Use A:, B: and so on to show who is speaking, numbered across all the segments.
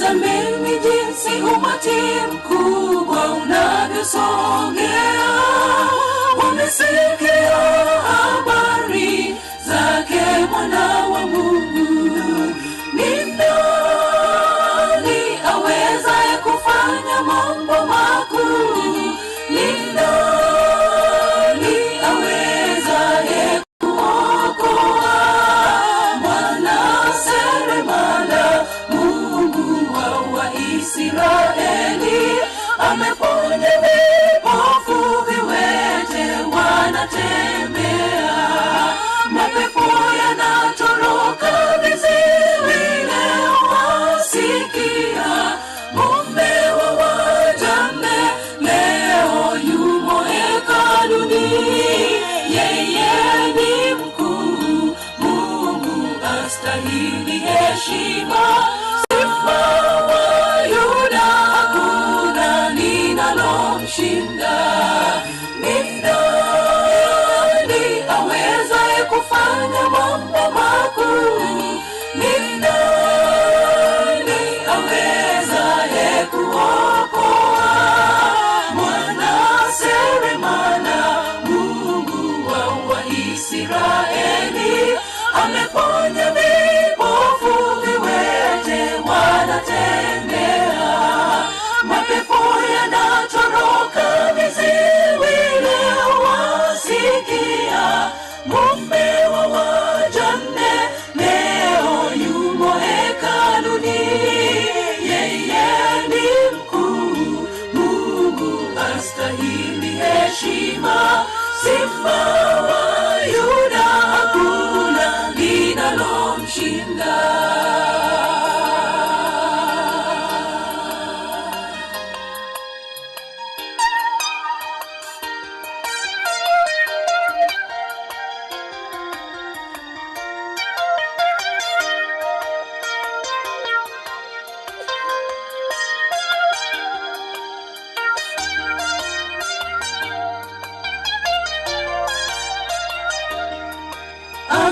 A: Tazameni jinsi umati mkubwa unavyosogea, wamesikia habari zake Mwana wa Mungu. Ni nani awezaye kufanya mambo makuu? Ni nani awezaye kuokoa? Mwana seremala, Mungu wa Waisraeli, ameponya vipofu, viwete wanatembea, mapepo yanatoroka, viziwi leo wasikia. Mume wa wajane leo yumo hekaluni, yeye ni mkuu, Mungu astahili heshima. Simba wa Yuda, hakuna linalomshinda. Ni nani awezaye kufanya mambo makuu? Ni nani awezaye kuokoa? Mwana seremala, Mungu wa Waisraeli, ameponya vipofu, viwete wanatembea, mapepo yanatoroka, viziwi leo wasikia. Mume wa wajane leo yumo hekaluni, yeye ni mkuu, Mungu astahili heshima. Simba wa Yuda, hakuna linalomshinda.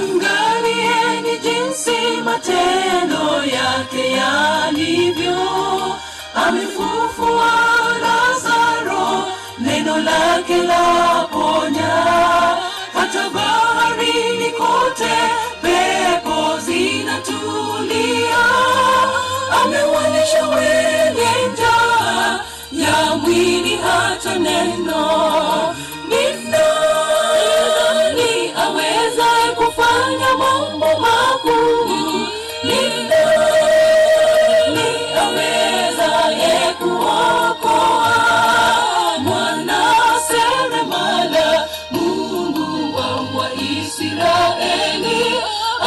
A: Angalieni jinsi matendo yake yalivyo, amefufua Lazaro, neno lake laponya. Hata baharini kote pepo zinatulia, amewalisha wenye njaa ya mwili hata neno. Ni nani awezaye kufanya mambo makuu? Ni nani awezaye kuokoa? Mwana seremala, Mungu wa Waisraeli,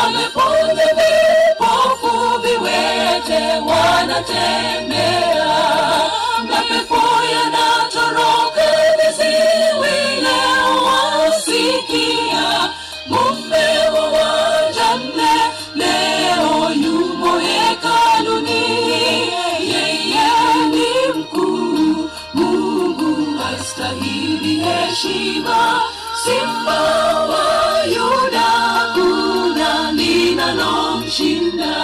A: ameponya vipofu, viwete wanatembea, mapepo yanatoroka, viziwi leo wasikia. Mume wa wajane leo yumo hekaluni, yeye ni mkuu, Mungu astahili heshima. Simba wa Yuda, hakuna linalomshinda.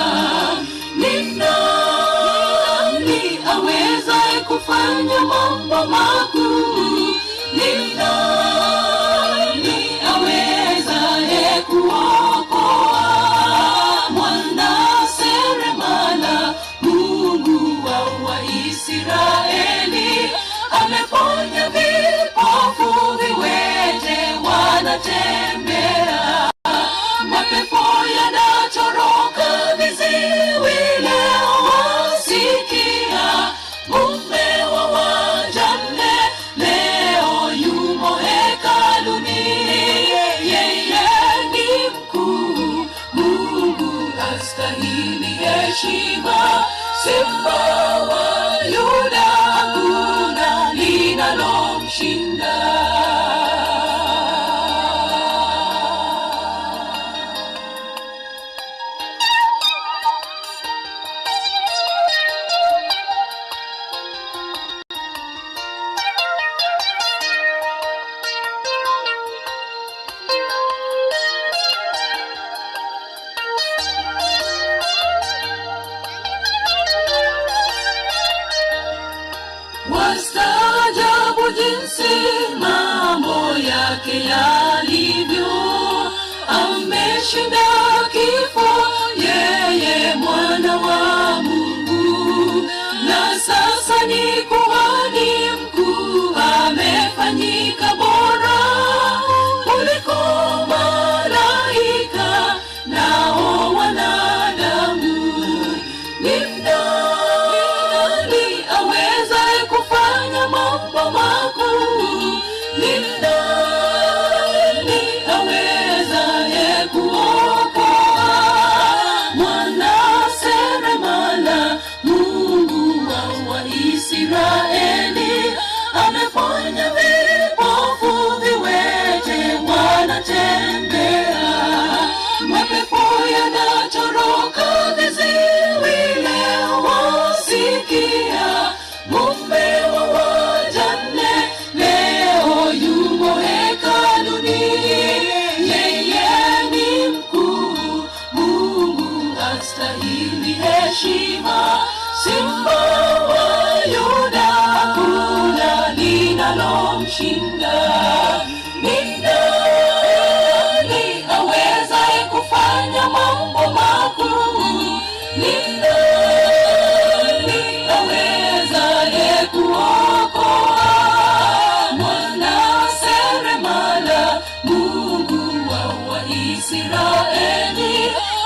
A: Ni nani awezaye kufanya mambo makuu? Ni nani awezaye kuokoa? Mwana seremala, Mungu wa Waisraeli, ameponya vipofu, viwete wanatembea, mapepo yanatoroka, viziwi leo wasikia. Mume wa wajane leo yumo hekaluni, yeye ni mkuu, Mungu astahili heshima. Simba wa Yuda, hakuna linalomshinda. yake yalivyo. Ameshinda kifo, yeye mwana wa Mungu, na sasa ni kuhani mkuu, amefanyika bora kuliko malaika nao wanadamu. Ni nani awezaye kufanya mambo makuu? Ni nani awezaye kuokoa? Mwana seremala, Mungu wa Waisraeli, ameponya vipofu, viwete wanatembea, mapepo yanatoroka, viziwi leo wasikia, mume wa wajane leo yumo hekaluni. Yeye ni mkuu, Mungu astahili heshima, Simba wa Yuda, hakuna linalomshinda. Ni nani awezaye kufanya mambo makuu? Ni nani awezaye kuokoa? Mwana seremala, Mungu wa Waisraeli,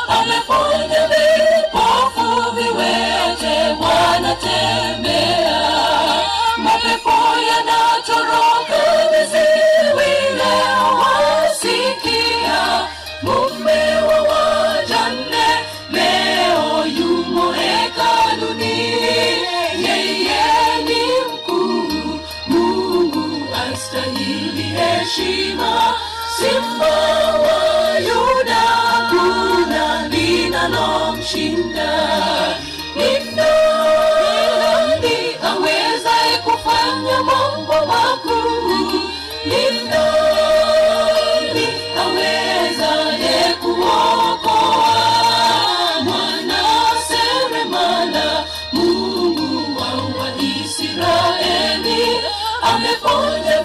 A: ameponya vipofu, viwete wanatembea, mapepo yanatoroka, viziwi leo wasikia, mume wa wajane leo yumo hekaluni. Yeye ni mkuu, Mungu astahili heshima, Simba wa Yuda, hakuna linalomshinda. Ni nani awezaye kufanya mambo makuu? Ni nani awezaye kuokoa? Mwana seremala, Mungu wa Waisraeli, ameponya